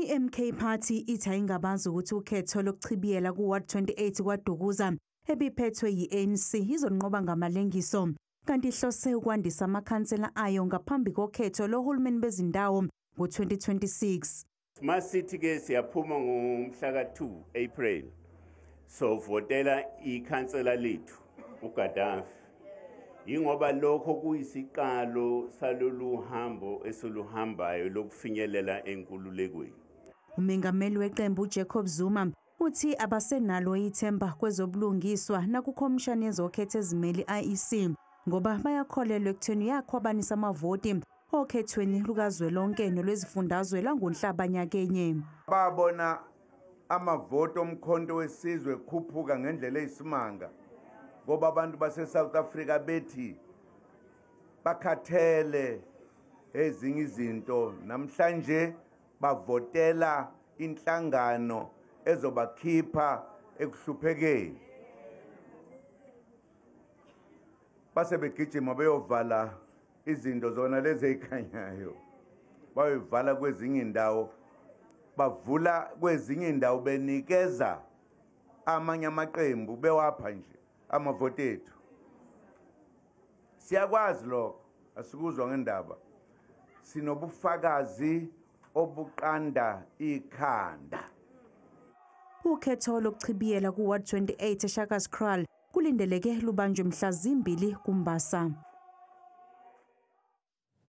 I-MK Party ithi ayingabazi ukuthi ukhetho lokuchibiyela ku-Ward 28 KwaDukuza ebiphethwe yi-ANC izonqoba ngamalengiso, kanti ihlose ukwandisa amakhansela ayo ngaphambi kokhetho lohulumeni bezindawo ngo-2026. Masithi ke siyaphuma ngomhla ka-2 April, sovotela ikhansela lethu uGaddafi, yingoba lokho kuyisiqalo salolu hambo esiluhambayo lokufinyelela enkululekweni. Umengameli weqembu uJacob Zuma uthi abasenalo ithemba kwezobulungiswa nakukhomishani yezokhetho ezimele IEC, ngoba bayakholelwa ekutheni yakhwabanisa amavoti okhethweni lukazwelonke nolwezifundazwe lwangoNhlaba nyakenye. Babona amavoti omkhonto wesizwe khuphuka ngendlela eyisimanga, ngoba abantu base-South Africa bethi bakhathele ezinye izinto, namhlanje bavotela inhlangano ezobakhipha ekuhluphekeni. Base begijima beyovala izinto zona lezi ezikhanyayo, bayovala kwezinye indawo, bavula kwezinye indawo, benikeza amanye amaqembu bewapha nje amavoti ethu. Siyakwazi lokho, asikuzwa ngendaba, sinobufakazi obuqanda ikhanda. Ukhetho lokuchibiyela ku-Ward 28 eShakaskraal kulindeleke lubanjwe mhla 2 kuMbasa.